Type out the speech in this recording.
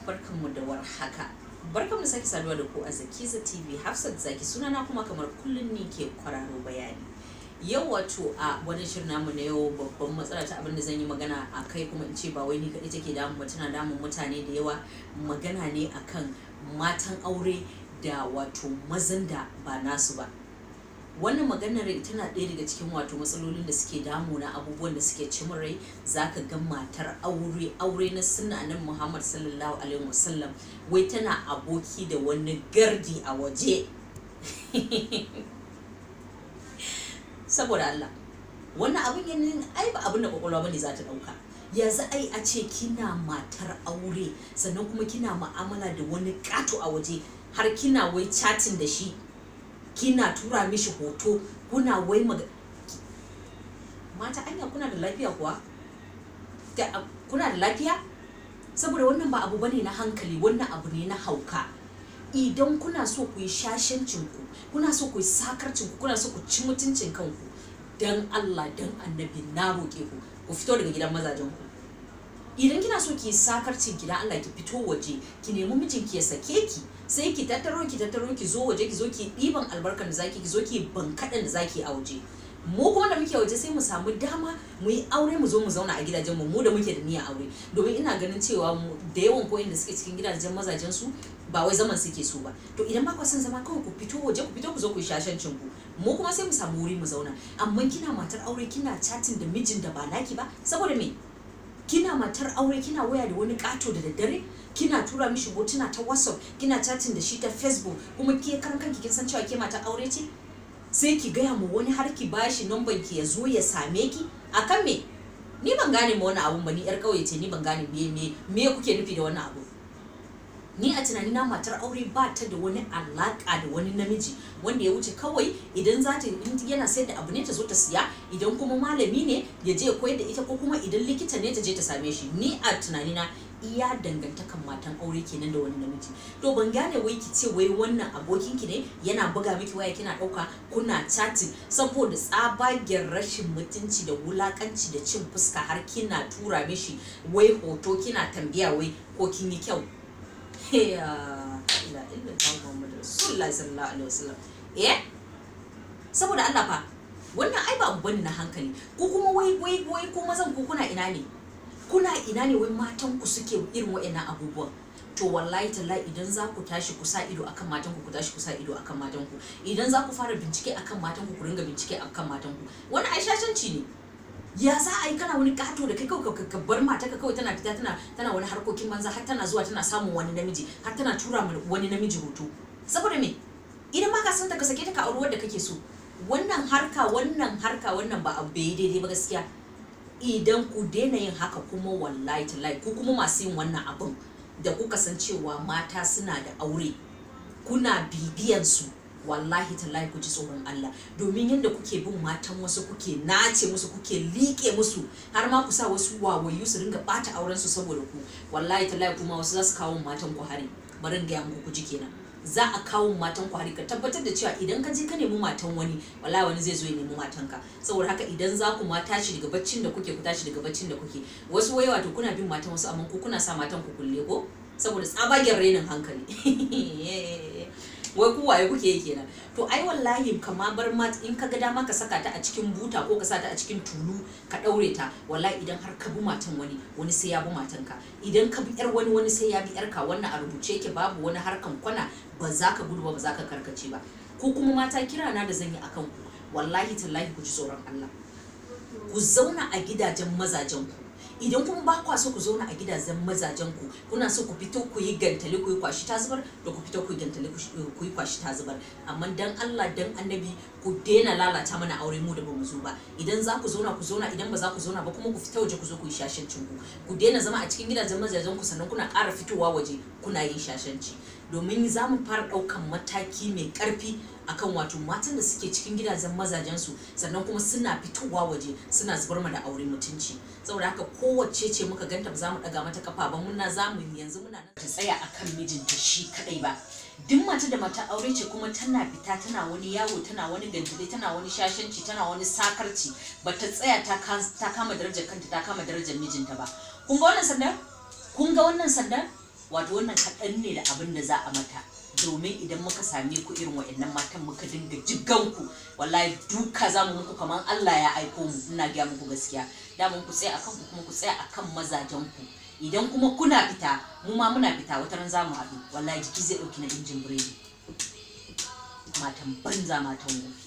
Barkanmu da warhaka. Barkanmu da sake saduwa da ku a Zakiza TV. Hafsat Zaki sunana, kuma kamar kullum ni ke kwararo bayani. Yau wato a wannan shirin namu na yau, babban matsala ta abin da zan yi magana a kai, kuma in ce ba wai ni kaɗai take damun ba, tana damun mutane da yawa. Magana ne akan matan aure da wato mazan da ba nasu ba. Wannan maganar tana ɗaya daga cikin wato matsalolin da suke damuna, abubuwan da suke cimin rai. Zaka ga matar aure, aure na sunna Annabi Muhammad sallallahu alaihi wasallam, wai tana aboki da wani gardi a waje. Saboda Allah, wannan abin yanin ai ba abin da kwakwalwa bane za ta ɗauka. Yanzu ai a ce kina matar aure, sannan kuma kina mu'amala da wani ƙato a waje, har kina wai chatting da shi, kina tura mishi hoto, kuna wai mata, anya kuna da lafiya kuwa? Kuna da lafiya? Saboda wannan ba abu bane na hankali, wannan abu ne na hauka. Idan kuna so ku yi shashancin ku, kuna so ku yi sakarcin ku, kuna so ku ci mutuncin kanku, dan Allah dan Annabi na roƙe ku, ku fito daga gidan mazajen ku. Idan kina so ki yi sakarcin ki, dan Allah ki fito waje, ki nemi mijinki ya sake ki, sai ki tattaro, ki tattaro, ki zo waje, ki zo ki ɗiban albarkan da zaki, ki zo ki bankaɗan da zaki a waje. Mu kuma da muke waje, sai mu samu dama mu yi aure, mu zo mu zauna a gidajen mu, mu da muke da niyyar aure. Domin ina ganin cewa da yawan koyin da suke cikin gidajen mazajen su ba wai zaman suke so ba. To idan ba ku son zama, kawai ku fito waje, ku fito ku zo ku yi shashancin ku, mu kuma sai mu samu wuri mu zauna. Amma kina matar aure kina chatting da mijin da ba naki ba, saboda me? Kina matar aure kina waya da wani kato da daddare, kina tura mishi hotuna ta WhatsApp, kina chatting da shi ta Facebook, kuma ke karan kanki kin san cewa ke matar aure ce. Sai ki gaya mu wani, har ki bashi numban ki, ya zo ya same ki. Akan me? Ni ban gane ma wannan abun ba. Ni yar kauye ce, ni ban gane me me me kuke nufi da wannan abu. Ni a tunanina matar aure ba ta da wani alaka da wani namiji wanda ya wuce kawai idan za ta yana sayar da abu ne ta zo ta siya, idan kuma malami ne ya je ya koyar da ita, ko kuma idan likita ne ta je ta same shi. Ni a tunanina iya dangantakan matan aure kenan da wani namiji. To ban gane wai ki ce wai wannan abokinki ne, yana buga miki waya kina ɗauka, kuna chatting, saboda tsabagen rashin mutunci da wulakanci da cin fuska, har kina tura mishi wai hoto, kina tambaya wai ko kin yi kyau. Ya ila illallah Muhammadu Rasulullah sallallahu alaihi wasallam. Eh, saboda Allah fa, wannan ai ba abu bane na hankali. Ko kuma wai wai wai ko mazan ku kuna ina ne? Kuna ina ne wai matan ku suke irin wa'annan abubuwan? To wallahi tallahi, idan za ku tashi ku sa ido akan matan ku, ku tashi ku sa ido akan matan ku. Idan za ku fara bincike akan matan ku, ku ringa bincike akan matan ku. Wannan ai shashanci ne. Ya za a yi kana wani kato da kai, kawai ka bar mata ka kawai tana fita, tana wani harkokin banza, har tana zuwa tana samun wani namiji, har tana tura wani namiji hoto? Saboda me? Idan ma ka san ta, ka sake ta, ka auri wanda kake so. Wannan harka, wannan harka, wannan ba abu bai daidai ba gaskiya. Idan ku daina yin haka kuma, wallahi tallahi, ku kuma masu yin wannan abun da kuka san cewa mata suna da aure kuna bibiyan su, wallahi tallahi ku ji tsoron Allah. Domin yadda kuke bin matan wasu, kuke nace musu, kuke liƙe musu, har ma ku sa wasu wawayu su ringa bata auren su saboda ku, wallahi tallahi kuma wasu za su kawo matan ku hari. Bari in gaya muku ku ji kenan. Za a kawo matan ku hari. Ka tabbatar da cewa idan ka je ka nemi matan wani, wallahi wani zai zo ya nemi matan ka. Saboda haka idan za ku ma tashi daga baccin da kuke, ku tashi daga baccin da kuke. Wasu wai wato kuna bin matan wasu, amma ku kuna sa matan ku kulle ko saboda tsabagen renin hankali. Wai ku waye kuke yi kenan? To ai wallahi kama bar mat, in ka ga dama ka saka ta a cikin buta ko ka sa ta a cikin tulu ka daure ta, wallahi idan har ka bi matan wani, wani sai ya bi matan ka. Idan ka bi yar wani, wani sai ya bi yar ka. Wannan a rubuce yake, babu wani harkan kwana, ba za ka gudu ba, ba za ka karkace ba. Ko kuma mata, kira na da zan yi akan ku, wallahi tallahi ku ji tsoron Allah, ku zauna a gidajen mazajen ku. Idan kuma ba kwa so ku zauna a gidajen mazajen ku, kuna so ku fito ku yi gantale, ku yi kwashi ta zubar, da ku fito ku yi gantale, ku yi kwashi ta zubar. Amma dan Allah dan Annabi ku daina lalata mana aure, mu da bamu zo ba. Idan za ku zauna, ku zauna. Idan ba za ku zauna ba kuma, ku fita waje, ku zo ku yi shashancin ku. Ku daina zama a cikin gidajen mazajen ku, sannan kuna ƙara fitowa waje kuna yin shashanci. Domin za mu fara ɗaukan mataki mai ƙarfi akan wato matan da suke cikin gidajen mazajen su, sannan kuma suna fitowa waje suna zubar ma da aure mutunci. Saboda haka kowace ce muka ganta, ba za mu ɗaga mata kafa ba. Muna za mu yanzu muna ta tsaya akan mijinta shi kadai ba. Duk mata da mata aure ce kuma tana fita, tana wani yawo, tana wani gantale, tana wani shashanci, tana wani sakarci, bata tsaya ta kama darajar kanta, ta kama darajar mijinta ba, kun ga wannan sandar? Kun ga wannan sandar? Wato wannan kaɗan ne da abin da za a mata, domin idan muka same ku irin wa'annan matan muka dinga jiggan ku, wallahi duka za mu muku kamar Allah ya aiko mu. Ina gaya muku gaskiya, daman ku tsaya akan ku kuma ku tsaya akan mazajen ku. Idan kuma kuna fita, mu ma muna fita, wata ran za mu haɗu, wallahi jiki zai ɗauki na injin biredi. Matan banza, matan wofi.